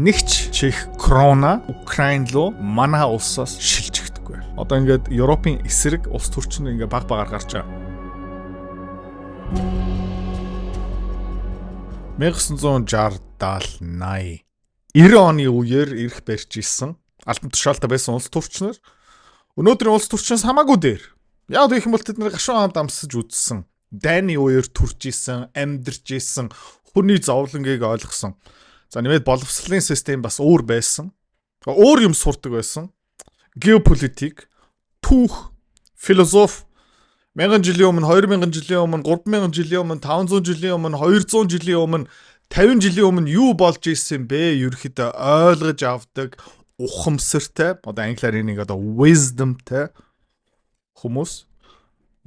Нэгч Чех крона Украин руу манай улсаас шилжигдэхгүй. Одоо ингээд Европын эсрэг улс төрчин ингээд баг багаар гарч байгаа. 1960 70 80 90 оны үеэр ирэх барьж исэн албан тушаалтай байсан улс төрчнөр өнөөдрийн улс төрчнөөс хамаагүй дээр. Яг гэх юм бол тэд нар гашуун хамт амсаж үзсэн. Дайны үеэр төрж исэн, амьдарч исэн, хүний зовлонгийг ойлгосон. За нэмээд боловсролын систем бас өөр байсан. Өөр юм сурдаг байсан. Геополитик, түүх, философи 1000 жилийн өмнө, 2000 жилийн өмнө, 3000 жилийн өмнө, 500 жилийн өмнө, 200 жилийн өмнө, 50 жилийн өмнө юу болж исэн бэ? Ерөнхийдөө ойлгож авдаг ухамсартай, одоо англиар энийг одоо wisdomтэй хүмүүс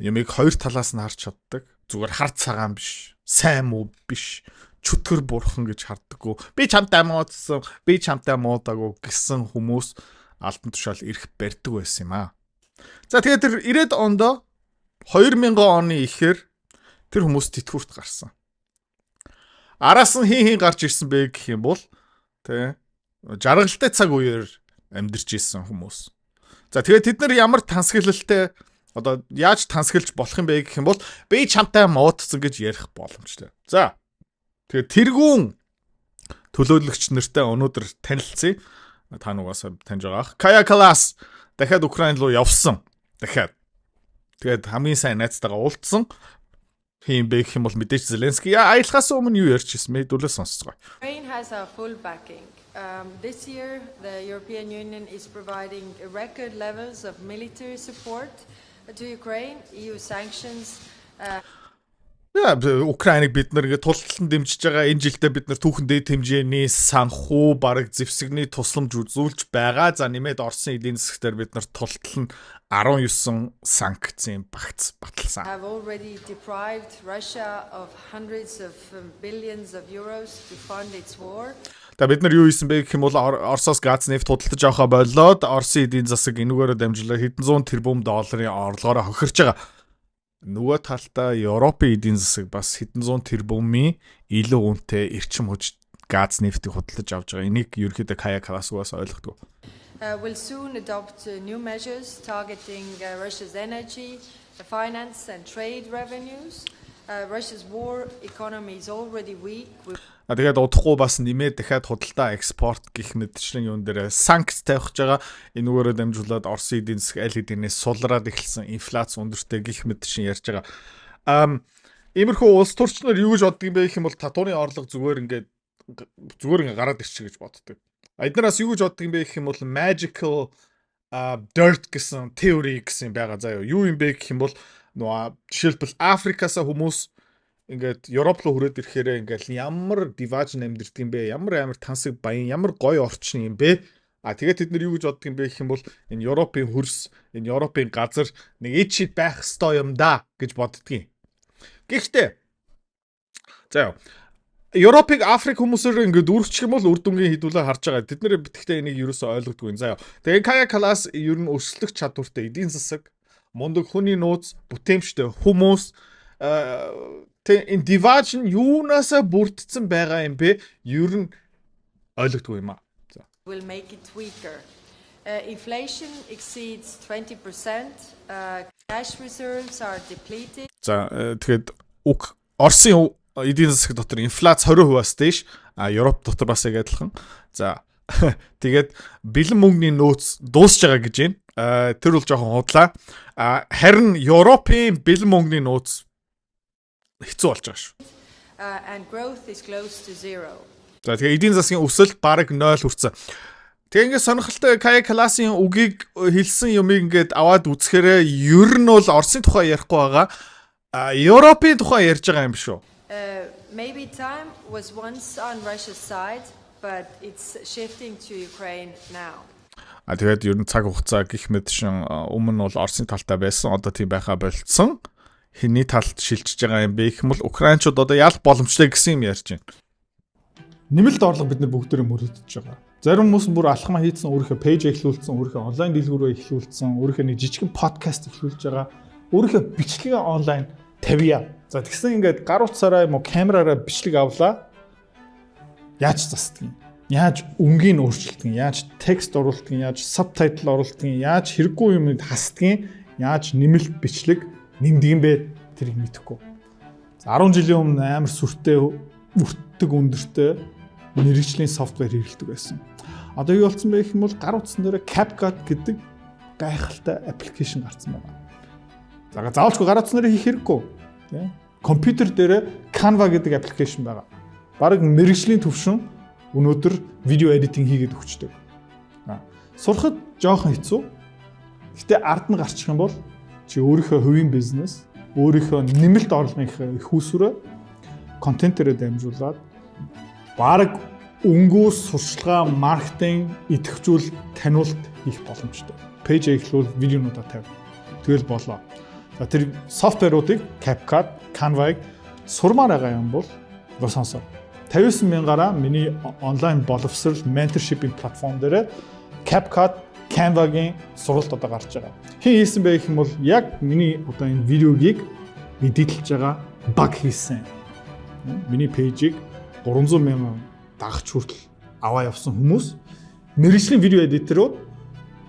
юмыг хоёр талаас нь харж чаддаг. Зүгээр хар цагаан биш, сайн муу биш, чөтгөр бурхан гэж харддаггүй. Би чамтай муудсан, би чамтай муудаагүй гэсэн хүмүүс албан тушаал ирэх барьдаг байсан юм аа. За тэгээд тэр 90-ад онд 2000 оны ихээр тэр хүмүүс тэтгэврт гарсан. Араас нь хин хин гарч ирсэн бэ гэх юм бол тэ жаргалтай цаг үеэр амьдарч исэн хүмүүс. За тэгээд тэд нар ямар тансаглалтай одоо яаж тансаглаж болох юм бэ гэх юм бол би чамтай муудсан гэж ярих боломжтой. За тэгээд тэргүүн төлөөлөгч нартай өнөөдөр танилцъя. Та нугасаа таньж байгаа ах. Кая Калас дахиад Украин руу явсан. Дахиад. Тэгээд хамгийн сайн найзтайгаа уулзсан. Хин бэ гэх юм бол мэдээж Зеленский аялахаас өмнө юу ярьж ирсэн бэ? Хэдүүлээ сонсцгоё. Ukraine has our full backing. This year the European Union is providing record levels of military support to Ukraine. EU sanctions Яа, Украиныг бид нар ингээд тулталан дэмжиж байгаа. Энэ жилдээ бид нар түүхэн дээд хэмжээний санхүү бараг зэвсэгний тусламж үзүүлж байгаа. За нэмээд Оросын эдийн засгтаар бид нар тултал нь 19 санкцийн багц баталсан. Have already deprived Russia of hundreds of billions of euros to fund its war. За бид нар юу хийсэн бэ гэх юм бол Оросоос газ нефть худалдаж авахаа болоод Оросын эдийн засаг энүүгээрээ дамжуулаад хэдэн зуун тэрбум долларын орлогоороо хохирч байгаа. Нөгөө талдаа Европын эдийн засаг бас хэдэн зуун тэрбумын илүү үнэтэй эрчим хүч газ нефтийг худалдаж авч байгаа. Энийг ерөнхийдөө Кая Калас угаас ойлгодог. Will soon adopt new measures targeting Russia's energy, finance and trade revenues. Russia's war economy is already weak. А тэгээд удахгүй бас нэмээд дахиад худалдаа экспорт гэх мэтчлэн юун дээр санкц тавих гэж байгаа. Энүүгээрээ дамжуулаад Оросын эдийн засаг аль хэдийнээс сулраад эхэлсэн, инфляц өндөртэй гэх мэтчин ярьж байгаа. Иймэрхүү улс төрч нар юу гэж боддог юм бэ гэх юм бол татварын орлого зүгээр ингээд гараад ирчих гэж боддог. А эднээс юу гэж боддог юм бэ гэх юм бол magical dirt гэсэн theory гэсэн байгаа заяа. Юу юм бэ гэх юм бол нөгөө жишээлбэл Африкаас хүмүүс ингээд Европ руу хүрээд ирэхээрээ ингээд ямар диваажин амьдэрдэг юм бэ? Ямар амар тансаг баян, ямар гоё орчин юм бэ? А тэгээд тэд нар юу гэж боддог юм бэ гэх юм бол энэ Европын хөрс, энэ Европын газар нэг ид шид байх ёстой юм да гэж боддгийн. Гэхдээ за Европыг Африк хүмүүсээр ингээд үргэлжчих юм бол үр дүнгийн хэдүүлээ харж байгаа. Тэд нэр битгтээ энийг ерөөсөө ойлгодгүй юм. За яа. Тэгээ Кая Калас ер нь өрсөлдөх чадвартай эдийн засаг, мундаг хүний нууц, бүтээмжтэй хүмүүс тэг энэ дивааж нь юунаасаа бүрдсэн байгаа юм бэ? Ер нь ойлгодгүй юм аа. За. Will make it weaker. Inflation exceeds 20%. Cash reserves are depleted. За тэгээд уг Оросын эдийн засаг дотор инфляц 20%-аас дээш, а Европ дотор бас яг адилхан. За тэгээд бэлэн мөнгөний нөөц дуусж байгаа гэж байна. Тэр бол жоохон худлаа. А харин Европын бэлэн мөнгөний нөөц хэцүү болж байгаа шүү. And growth is close to zero. За тэгээ эдийн засгийн өсөлт бараг 0 хүрсэн. Тэгээ ингээд сонирхолтой Кая Каласын үгийг хэлсэн юмыг ингээд аваад үзэхээрээ ер нь бол Оросын тухай ярихгүй байгаа. А Европын тухай ярьж байгаа юм шүү. Maybe time was once on Russia's side, but it's shifting to Ukraine now. А тэгээд ер нь цаг хугацаа гих мэт шин өмнө нь бол Оросын талтай байсан. Одоо тийм байхаа болцсон. Хэний талд шилжиж байгаа юм бэ гэх юм бол Украинчууд одоо ялах боломжтой гэсэн юм ярьж байна. Нэмэлт орлого бид нар бүгдээрээ мөрөдөж байгаа. Зарим хүмүүс нь бүр алхмаа хийцэн өөрийнхөө page эхлүүлсэн, өөрийнхөө онлайн дэлгүүрээ эхлүүлсэн, өөрийнхөө нэг жижигхэн подкаст эхлүүлж байгаа. Өөрийнхөө бичлэгээ онлайн тавья. За тэгсэн ингээд гар утсаараа юм уу камераараа бичлэг авлаа. Яаж засдаг юм? Яаж өнгийг өөрчилдөг, яаж текст оруулдаг, яаж subtitle оруулдаг, яаж хэрэггүй юмыг хасдаг, яаж нэмэлт бичлэг нэмдэг юм бэ тэрийг мэдэхгүй. За 10 жилийн өмнө амар сүртэй, өртдөг өндөртэй мэрэгжлийн software хэрэглэдэг байсан. Одоо юу болсон бэ гэх юм бол гар утсан дээр CapCut гэдэг гайхалтай application гарсан байна. За заавалчгүй гар утсан дээр хийх хэрэггүй. Тэ? Компьютер дээр Canva гэдэг application байгаа. Бараг мэрэгжлийн төвшин өнөөдөр видео editing хийгээд өгчдөг. Сурахад жоохон хэцүү. Гэтэ ард нь гарчих юм бол чи өөрийнхөө хувийн бизнес, өөрийнхөө нэмэлт орлогын их үүсвэрээ контентээрээ дамжуулаад бараг өнгөө сурчлагаа, маркетинг, идэвхжүүл, таниулт хийх боломжтой. Page эхлүүл видеонуудаа тавь. Тэгэл болоо. За тэр software уудыг CapCut, Canva-г сурмаар байгаа юм бол сонсоо. 59 мянгаараа миний онлайн боловсрал mentorship ийн платформ дээр CapCut, Canva-гийн сургалт одоо гарч байгаа. Хэн хийсэн бэ гэх юм бол яг миний одоо энэ видеогийг edit лж байгаа баг хийсэн. Миний page ийг 300 мянган дагагч хүртэл аваа явсан хүмүүс мэрэгжлийн видео editor ууд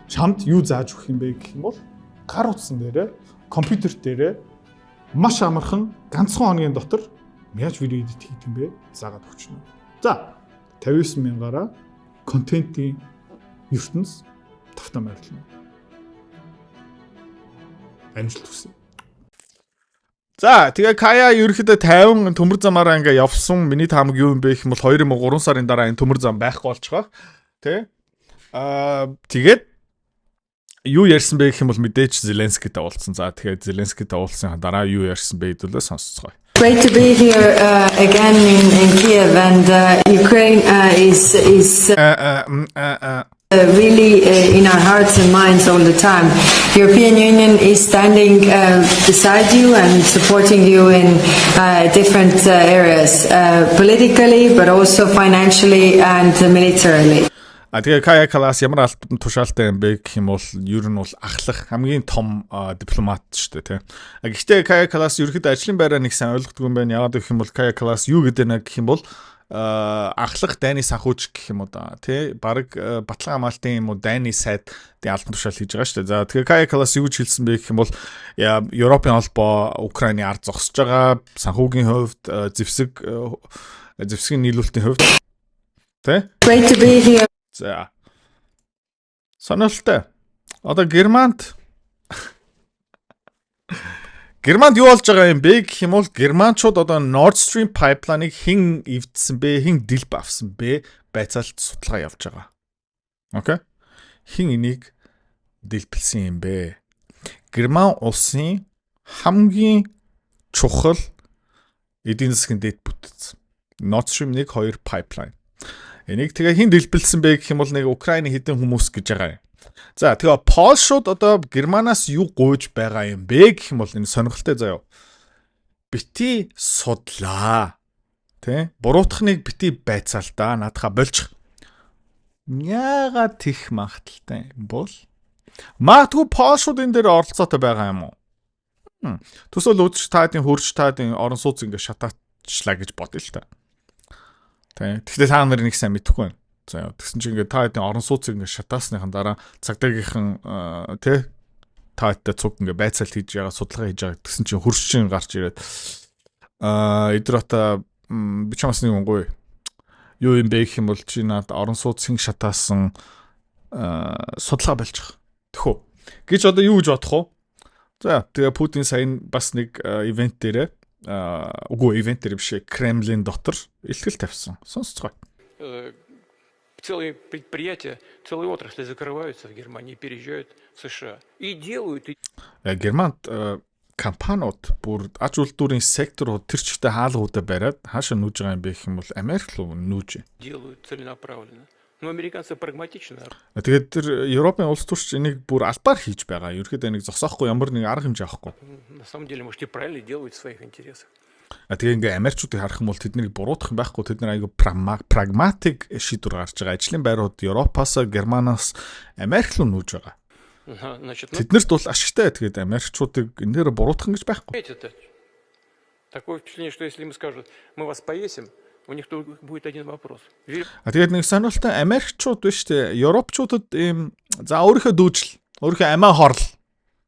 чамд юу зааж өгөх юм бэ гэх юм бол гар утсан дээрээ, компьютер дээрээ маш амархан ганцхан хоногийн дотор яаж видео edit хийх юм бэ заагаад өгчнө. За 59 мянгаараа контентын ертөнц тавтаа морилно. Амжилт хүсье. За тэгээ Кая ерөөхдөө 50 төмөр замаараа ингээ явсан. Миний таамаг юу юм бэ гэх юм бол 2 юм уу 3 сарын дараа энэ төмөр зам байхгүй болчихоо. Тэ? Тэгээд юу ярьсан бэ гэх юм бол мэдээж Зеленскитэй уулзсан. За тэгэхээр Зеленскитэй уулзсны дараа юу ярьсан бэ гэдүүлээ сонсцгоё. Great to be here again in Kiev, and Ukraine is really in our hearts and minds all the time. European Union is standing beside you and supporting you in different areas, politically, but also financially and militarily. А тэгээ Кая Калас ямар албан тушаалтай юм бэ гэх юм бол ер нь бол ахлах хамгийн том дипломат шүү дээ, тий. А гэхдээ Кая Калас ерөөхдөө ажлын байраа нэг сайн ойлгохгүй юм байна. Яагаад гэх юм бол Кая Калас юу гэдэг нэ гэх юм бол ахлах дайны санхүүч гэх юм уу да, тий, баг Батлан хамаалтын юм уу дайны сайд тий албан тушаал хийж байгаа шүү дээ. За тэгэхээр Кая Калас юу гэж хэлсэн бэ гэх юм бол Европын холбоо Украины ард зогсож байгаа, санхүүгийн хувьд, зэвсэг зэвсгийн нийлүүлэлтийн хувьд, тий. Great to be here. За. Сонирхолтой. Одоо Германд юу болж байгаа юм бэ гэх юм бол германчууд одоо Nord Stream pipeline-ыг хэн эвдсэн бэ, хэн дэлб авсан бэ байцаалт судалгаа явж байгаа. Okay. Хэн энийг дэлбэлсэн юм бэ? Герман улсын хамгийн чухал эдийн засгийн дэд бүтэц. Nord Stream 1 2 pipeline. Энийг тэгээ хэн дэлбэлсэн бэ гэх юм бол нэг Украины хэдэн хүмүүс гэж байгаа юм. За тэгээ Польшууд одоо Германаас юу гуйж байгаа юм бэ гэх юм бол энэ сонирхолтой заяа. Бити судлаа. Тэ? Буруутхныг бити байцаал та наадхаа больчих. Яагаад тех магадaltaй юм бол магадгүй Польшууд энэ дээр оролцоотой байгаа юм уу? Төсөөл үзэж таадын хөрч таадын орон сууц ингээ шатаачлаа гэж бодъё л та. Тэ. Тэгэхээр та нар нэг сайн мэдэхгүй байна. За тэгсэн чинь ингээ та хэдийн орон сууцыг ингээ шатаасныхан дараа цагдаагийнхан тэ та хэдтэй цуг ингээ байцаалт хийж байгаа, судалгаа хийж байгаа тэгсэн чинь хөршчин гарч ирээд эдрата би чамаас нэг унгүй юу юм бэ гэх юм бол чи над орон сууцын шатаасан судалгаа болчих. Тэхүү. Гэж одоо юу гэж бодох вэ? За тэгээ Путин сая бас нэг event дээрээ, үгүй, event дээр биш, Кремлин дотор илтгэл тавьсан. Сонсцгоё. Целые предприятия, целые отрасли закрываются в Германии, переезжают в США. И делают. И... Германд компаниуд бүр аж үйлдвэрийн секторууд тэр чигтээ хаалгуудаа бариад хаашаа нүүж байгаа юм бэ гэх юм бол Америк руу нүүж. Делают целенаправленно. Но американцы прагматично. Тэгээд тэр Европын улс төрч энийг бүр албаар хийж байгаа. Ерөнхийдөө энийг зогсоохгүй, ямар нэг арга хэмжээ авахгүй. На самом деле, может, и правильно делают в своих интересах. А тэгээ ингээ Америкчуудыг харах юм бол тэднийг буруутгах юм байхгүй. Тэд нар айгүй прагматик шийдвэр гарч байгаа. Ажлын байрууд Европоос, Германаас Америк руу нүүж байгаа. Значит, ну, Тэднэрт бол ашигтай. Тэгээд Америкчуудыг энэ дээр буруутгах гэж байхгүй. Такое впечатление, что если им скажут, мы вас повесим, У них только будет один вопрос. А тэгээд нэг сонирхолтой, Америкчууд биш үү? Европчуудад ийм за өөрийнхөө дүүжил, өөрийнхөө амиа хорл.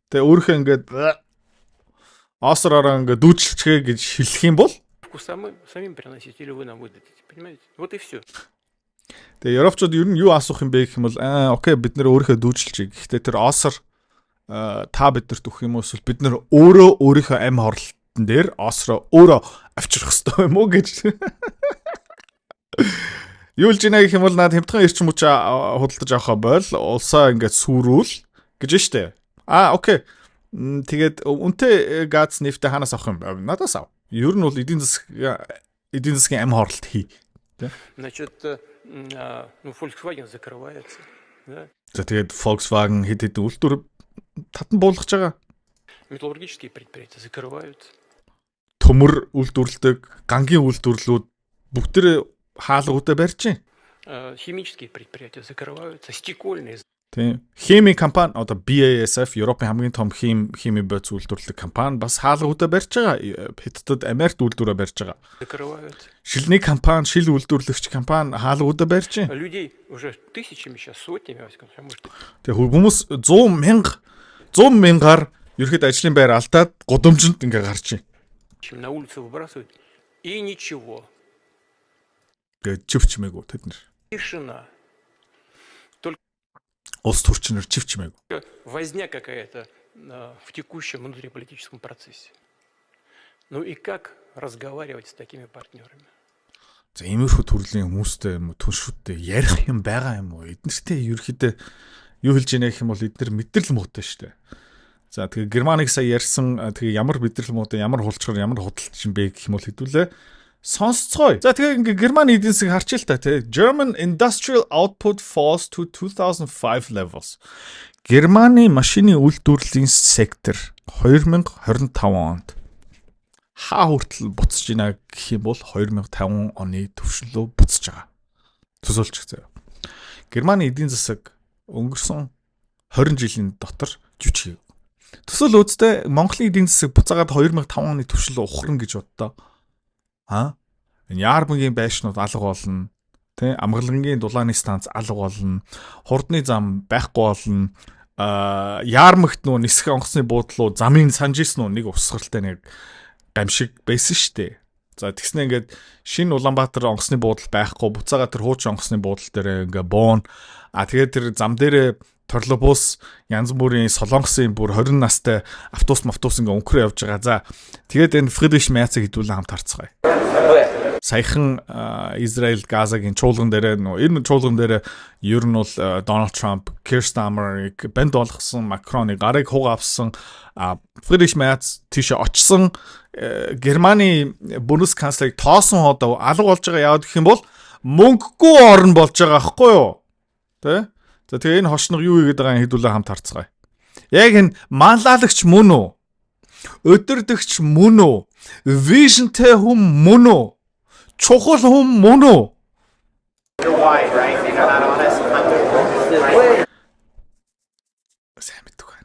Тэгээ өөрийнхөө ингээд оосророо ингээд дүүжилчихээ гэж хэлэх юм бол самим приносить или вы нам выдадите, понимаете? Вот и все. Тэгээ европчууд ер нь юу асуух юм бэ гэх юм бол аа, okay, бид нэр өөрийнхөө дүүжилчихье. Гэхдээ тэр оосор та биднэрт өгөх юм уу, эсвэл бид нэр өөрөө өөрийнхөө ам хорлолтон дээр оосроо өөрөө авчрах ёстой юм уу гэж. Юу л жинэ гэх юм бол наад хямдхан эрчим хүч худалдаж авахаа боль, улсаа ингээд сүрүүл гэж штэ. Аа, okay. Тэгээд үнэтэй газ, нефтээ хаанаас авах юм бэ? Надаас ав. Ер нь бол эдийн засгийн ам хорлолт хий. Тэ? Значит, ну, Volkswagen закрывается. Да? За, тэгээд Volkswagen хэд хэдэн үйлдвэр татан буулгаж байгаа. Металлургические предприятия закрываются. Төмөр үйлдвэрлэдэг, гангийн үйлдвэрлэлүүд бүгдээрээ хаалгуудаа барьж байна. Химические предприятия закрываются, стекольные. Тийм. Хими компани, одоо BASF, Европын хамгийн том хими бодис үйлдвэрлэдэг компани бас хаалгуудаа барьж байгаа. Хятадд, Америкт үйлдвэрээ барьж байгаа. Закрываются. Шилний компани, шил үйлдвэрлэгч компани хаалгуудаа барьж байна. Людей уже тысячами сейчас, сотнями, во всяком случае, может, Тэгээ хүмүүс 100 мянга, 100 мянгаар ерөөхдөө ажлын байр алдаад гудамжинд ингээ гарч байна. Чем на улицу выбрасывают. И ничего. Тэгээ чив чимээгүй тэд нар. Тишина. Улс төрчнөр чив чимээгүй. Возня какая-то в текущем внутриполитическом процессе. Ну и как разговаривать с такими партнерами? За, иймэрхүү төрлийн хүмүүстэй юм уу, түншүүдтэй ярих юм байгаа юм уу? Эднэртэй ерөөхдөө юу хэлж ийнэ гэх юм бол эднэр мэдрэл муутай шүү дээ. За, тэгээ Германыг сая ярьсан, тэгээ ямар мэдрэл муутай, ямар хулчгар, ямар худалч юм бэ гэх юм бол хэдүүлээ сонсцгоё. За, тэгээ ингээ Германы эдийн засаг харч л та, тий. German industrial output falls to 2005 levels. Германы машины үйлдвэрлэлийн сектор 2025 онд хаа хүртэл буцаж байна гэх юм бол 2050 оны түвшин рүү буцаж байгаа. Төсөөлчих заяа. Германы эдийн засаг өнгөрсөн 20 жилийн дотор жүжиг. Төсөөл үзтээ, Монголын эдийн засаг буцаагаад 2005 оны түвшин рүү ухрана гэж боддоо. Аа? Энэ Яармагийн байшнууд алга болно. Тэ, Амгалангийн дулааны станц алга болно. Хурдны зам байхгүй болно. Аа, Яармагт нөө нисэх онгоцны буудлуу замын санаж исэн үү, нэг усгаралтай нэг гамшиг байсан шүү дээ. За, тэгснэ ингээд шинэ Улаанбаатар онгоцны буудал байхгүй, буцаага тэр хуучин онгоцны буудал дээр ингээ буун. А тэгээд тэр зам дээрээ троллейбус, янз бүрийн солонгосын бүр 20 настай автобус автобус ингээ өнгөрөө явж байгаа. За, тэгээд энэ Фридрих Мерцийг хэдүүлэн хамт харцгаая. Саяхан Израиль Газагийн чуулган дээр, нөө энэ чуулган дээр ер нь бол Дональд Трамп, Кир Стармерыг банд болгосон, Макроны гарыг хуга авсан, Фридрих Мерц тийшээ очсон, Германы Бундесканцлерыг тоосон одоо алга болж байгаа. Яваад гэх юм бол мөнгөгүй орн болж байгаа байхгүй юу? Тэ? За, тэгээ энэ хошног юу хийгээд байгааг хэдүүлээ хамт харцгаая. Яг энэ манлайлагч мөн үү? Өдөрдөгч мөн үү? Vision тэй хүн мөн үү? Чухал хүн мөн үү? You're white, right? You're not honest. I'm Сайн мэддэг байна.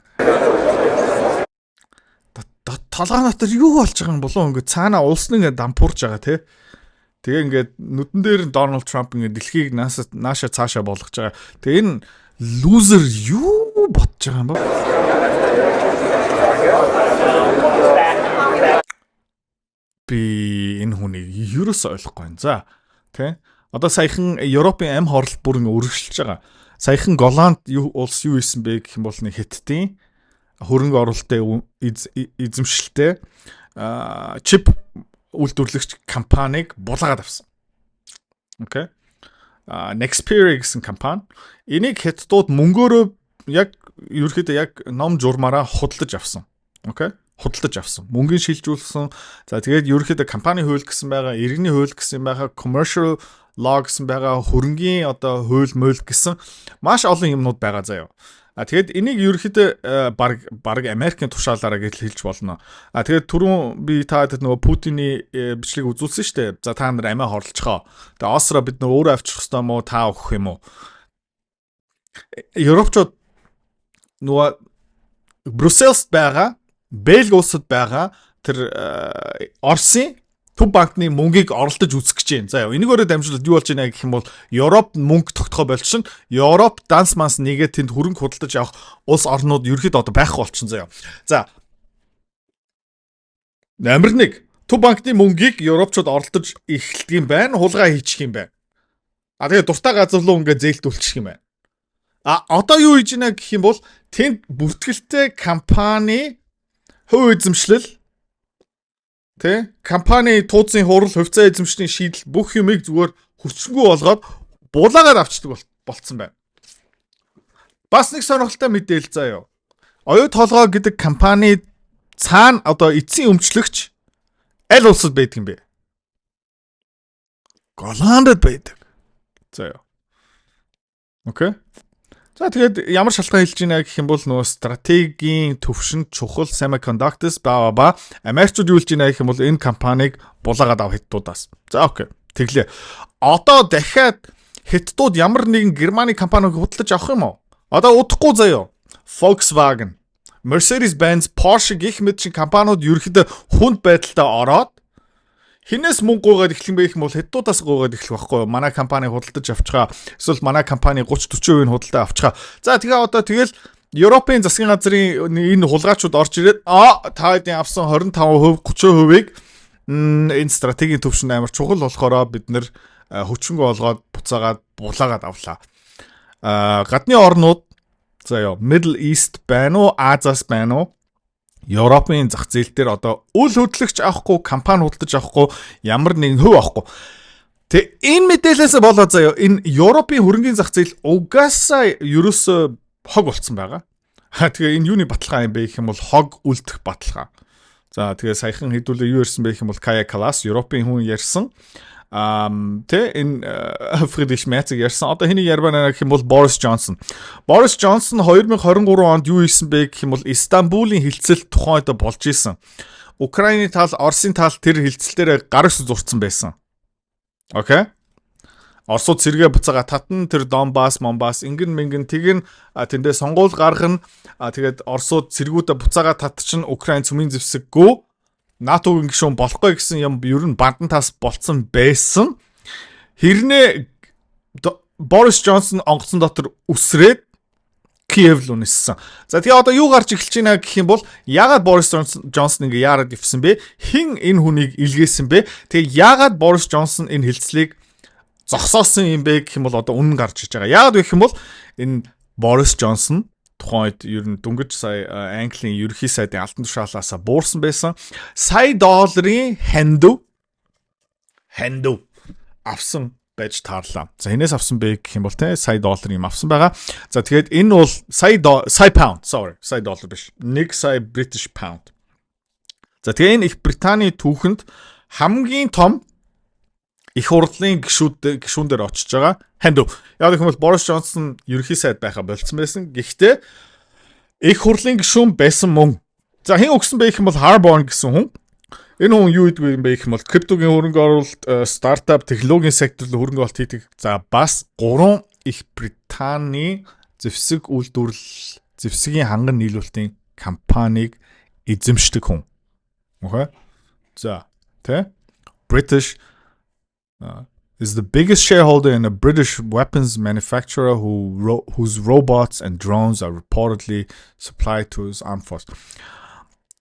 Толгой дотор юу болж байгаа юм болов, ингээд цаана улс нь ингээд дампуурж байгаа, тий. Тэгээ ингээд нүдэн дээр нь Дональд Трамп ингээд дэлхийг нааша цаашаа болгож байгаа. Тэгээ энэ loser юу бодож байгаа юм бэ? Би энэ хүнийг ерөөсөө ойлгохгүй байна. За, тий. Одоо саяхан Европын ам хорлолт бүр ингээ өргөжлөж байгаа. Саяхан Голланд юу улс юу хийсэн бэ гэх юм бол нэг Хятадын хөрөнгө оруулалтын эзэмшилтэй чип үйлдвэрлэгч компанийг булаагаад авсан. Okay. Nexperia гэсэн компани. Энийг хятадууд мөнгөөрөө яг ерөөхдөө яг ном журмаараа худалдаж авсан. Okay, худалдаж авсан. Мөнгөний шилжүүлсэн. За, тэгээд ерөөхдөө компани хууль гэсэн байгаа, иргэний хууль гэсэн байгаа, commercial law гэсэн байгаа, хөрөнгийн одоо хууль мууль гэсэн маш олон юмнууд байгаа заяа. А тэгээд энийг ерөөхдөө баг Америкийн тушаалаараа гэж хэлж болно. А тэгээд түрүүн би та хэд нөгөө Путиний бичлэг үзүүлсэн шүү дээ. За, та нар амиа хорлцохоо. Тэгээд Осро бид нар өөрөө авчрах ёстой юм уу, та өгөх юм уу? Европчууд нөгөө Брюссельд байгаа, Бельги улсад байгаа тэр Оросын Төв банкны мөнгийг оролдож үзэх гэж байна. За яа, энийг өөрөө дамжуулаад юу болж байна гэх юм бол Европ мөнгө тогтохоо болчихно. Европ данс манс нэгээ тэнд хөрөнгө худалдаж авах улс орнууд ерөөхдөө одоо байхгүй болчихно заяа. За. Номер 1. Төв банкны мөнгийг Европчууд оролдож эхэлдэг юм байна. Хулгай хийчих юм байна. А тэгээ дуртай газар руу ингээ зээлдүүлчих юм байна. А одоо юу хийж байна гэх юм бол тэнд бүртгэлтэй компани хувь эзэмшлэл, тэ, компани тууцын хурал, хувьцаа эзэмшлийн шийдэл бүх юмыг зүгээр хүчингү болгоод булаагаар авчдаг болцсон байна. Бас нэг сонирхолтой мэдээлэл заяа. Оюу толгой гэдэг компани цаана одоо эцсийн өмчлөгч аль улсад байдаг юм бэ? Голландд байдаг. Заяа. Okay. За, тэгээд ямар шалтгаан хэлж байна гэх юм бол нөгөө стратегийн төвшөнд чухал semiconductors ба ба Америкчууд юу хэлж байна гэх юм бол энэ компанийг булаагаад ав хятадуудаас. За, okay. Тэглээ. Одоо дахиад хятадууд ямар нэгэн Германы компанийг худалдаж авах юм уу? Одоо удахгүй заяо. Volkswagen, Mercedes-Benz, Porsche гэх мэт шиг компаниуд ерөөхдөө хүнд байдалтай ороод хинээс мөнгө гуйгаад эхлэх юм бэ гэх юм бол хятадуудаас гуйгаад эхлэх байхгүй юу? Манай компани худалдаж авчихаа. Эсвэл манай компани 30 40% нь худалдаа авчихаа. За, тэгээ одоо тэгэл Европын засгийн газрын энэ хулгайчуд орж ирээд, а та хэдийн авсан 25%, 30%-ийг энэ стратегийн төвшөнд амар чухал болохоор бид нэр хүчингү олгоод буцаагаад булаагаад авлаа. А гадны орнууд заяа, Middle East байна уу, Азиас байна уу? Европын зах зээл дээр одоо үл хөдлөгч авахгүй, компани худалдаж авахгүй, ямар нэгэн хөв авахгүй. Тэг энэ мэдээлэлээс болоо заяа, энэ Европын хөрөнгийн зах зээл угаасаа ерөөсөө хог болцсон байгаа. Ха, тэгээ энэ юуны баталгаа юм бэ гэх юм бол хог үлдэх баталгаа. За, тэгээ саяхан хэдүүлээ юу ярьсан бэ гэх юм бол Кая Калас, Европын хүн ярьсан. Тэ, энэ Фридрих Мерцийг ярьсан. Одоо хэнийг ярмаар гэх юм бол Борис Джонсон. Борис Джонсон 2023 онд юу хийсэн бэ гэх юм бол Истанбулын хэлцэл тухайн үед болж исэн. Украины тал, Оросын тал тэр хэлцэл дээр гар үс зурцсан байсан. Okay. Оросууд сэргээ буцаага татан, тэр Донбас, Монбас ингэн мингэн тэгин тэндээ сонгуул гаргана. Тэгээд Оросууд цэргүүдээ буцаага татчин, Украин цөмийн зэвсэггүй, НАТО-гийн гишүүн болохгүй гэсэн юм ер нь бандан тас болцсон байсан. Хэрнээ Борис Джонсон онгоцон дотор үсрээд Киев руу ниссэн. За, тэгээ одоо юу гарч эхэлж байна гэх юм бол яагаад Борис Джонсон ингээ яарад ивсэн бэ? Хэн энэ хүнийг илгээсэн бэ? Тэгээ яагаад Борис Джонсон энэ хэлцлийг зогсоосон юм бэ гэх юм бол одоо үнэн гарч иж байгаа. Яагаад вэ гэх юм бол энэ Борис Джонсон тухайн үед ер нь дөнгөж сая Английн ерөнхий сайдын алтан тушаалаасаа буурсан байсан. Сая долларын хандив авсан байж таарлаа. За, хэнээс авсан бэ гэх юм бол те сая доллар юм авсан байгаа. За, тэгээд энэ бол сая сая pound, sorry, сая доллар биш. 1 сая British pound. За, тэгээ энэ Их Британий түүхэнд хамгийн том их хурлын гишүүн дээр очиж байгаа хандив. Яг гэх юм бол Борис Джонсон ерөнхий сайд байхаа болцсон байсан. Гэхдээ их хурлын гишүүн байсан мөн. За, хэн өгсөн бэ гэх юм бол Harborne гэсэн хүн. Энэ хүн юу гэдэг юм бэ гэх юм бол криптогийн хөрөнгө оруулалт, стартап, технологийн сектор руу хөрөнгө оруулалт хийдэг. За, бас гурван Их Британий зэвсэг үйлдвэрлэл, зэвсгийн ханган нийлүүлэлтийн компанийг эзэмшдэг хүн. Okay. За, тэ? British is the biggest shareholder in a British weapons manufacturer whose robots and drones are reportedly supplied to his armed force.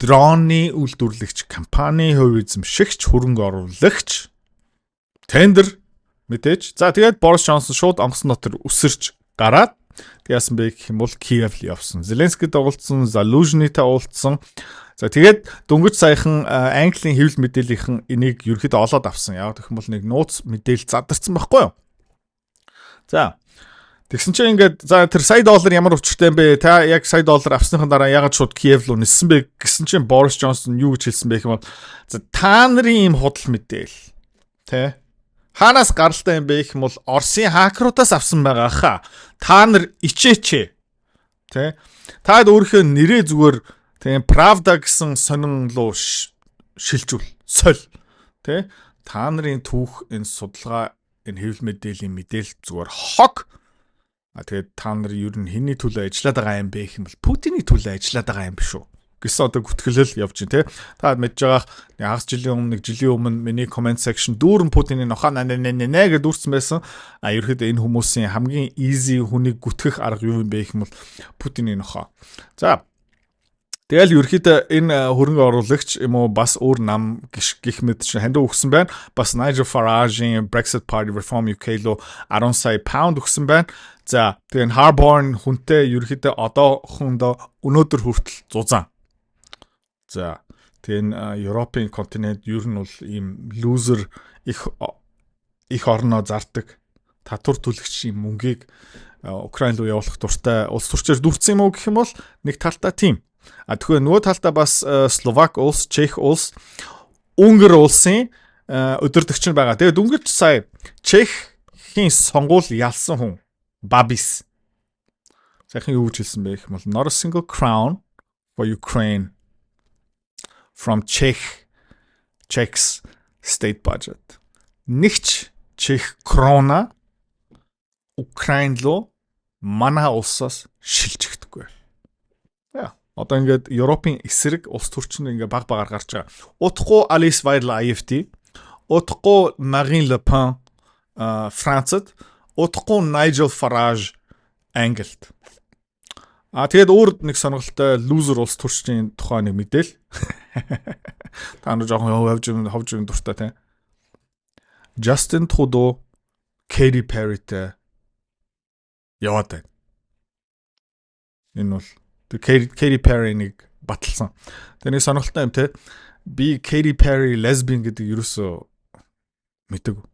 Дроны үйлдвэрлэгч компани хувь эзэмшигч, хөрөнгө оруулагч, тендер мэдээж. За, тэгээд Борис Джонсон шууд онгоцон дотор үсэрч гараад тэг яасан бэ гэх юм бол Киев л явсан. Зеленскид уулзсан, Залужнытай уулзсан. За, тэгээд дөнгөж саяхан Английн хэвлэл мэдээллийнхэн энийг ерөөхдөө олоод авсан. Яг гэх юм бол нэг нууц мэдээлэл задарсан байхгүй юу? За, тэгсэн чинь ингээд, за, тэр сая доллар ямар учиртай юм бэ? Та яг сая доллар авсныхан дараа ягаад шууд Киев руу ниссэн бэ гэсэн чинь Борис Джонсон юу гэж хэлсэн бэ гэх юм бол, за, та нарын ийм худал мэдээл тэ хаанаас гаралтай юм бэ гэх юм бол Оросын хакеруудаас авсан байгаа хаа. Та нар ичээч. Тэ? Таад өөрийнхөө нэрээ зүгээр тийм Правда гэсэн сонин руу шилжүүл. Соль. Тэ? Та нарын түүх, энэ судалгаа, энэ хэвлэл мэдээллийн мэдээлэл зүгээр хог. А тэгээд та нар ер нь хэний төлөө ажиллаад байгаа юм бэ гэх юм бол Путиний төлөө ажиллаад байгаа юм биш үү? Гэсэн одоо гүтгэлэл явж байна, те. Та мэдж байгаа, хагас жилийн өмнө, нэг жилийн өмнө миний comment section дүүрэн Путиний нохоо нэ нэ нэ нэ гэдээ дүүрсэн байсан. А ерөөхдөө энэ хүмүүсийн хамгийн easy хүнийг гүтгэх арга юу юм бэ гэх юм бол Путиний нохоо. За, тэгэл ерөөхдөө энэ хөрөнгө оруулагч юм уу, бас өөр нам гих мэт чинь хандив өгсөн байна. Бас Nigel Farage-ийн Brexit Party, Reform UK руу 10 сая паунд өгсөн байна. За, тэгээ энэ Harborne хүнтэй ерөөхдөө одоохондоо өнөөдөр хүртэл зузаан. За, тэгээ энэ Европын континент ер нь бол ийм loser их их орноо зардаг, татвар төлөгчийн мөнгийг Украин руу явуулах дуртай улс төрчөөр дүүрсэн юм уу гэх юм бол нэг талдаа тийм. А тэгэхээр нөгөө талдаа бас Словак улс, Чех улс, Унгар улсын удирдагч нь байгаа. Тэгээд дөнгөж сая Чехийн сонгуул ялсан хүн Бабис. Сайхан юу гэж хэлсэн бэ гэх юм бол "Not a single crown for Ukraine from Czech's state budget." Нэгч Чех крона Украин руу манай улсаас шилжигдэхгүй. Яа. Одоо ингээд Европын эсрэг улс төрчин ингээ баг багаар гарч байгаа. Удахгүй Alice Weidel AfD, удахгүй Marine Le Pen Францад, удахгүй Nigel Farage Англид. А тэгээд өөр нэг сонирхолтой loser улс төрчдийн тухай нэг мэдээл. Та нар жоохон ховж ховж дуртай, тийм. Justin Trudeau Katy Perry-тэй яваад байна. Энэ бол Katy Perry нэг баталсан. Тэгээ нэг сонирхолтой юм, те. Би Katy Perry lesbian гэдэг ерөөсөө мэдээгүй.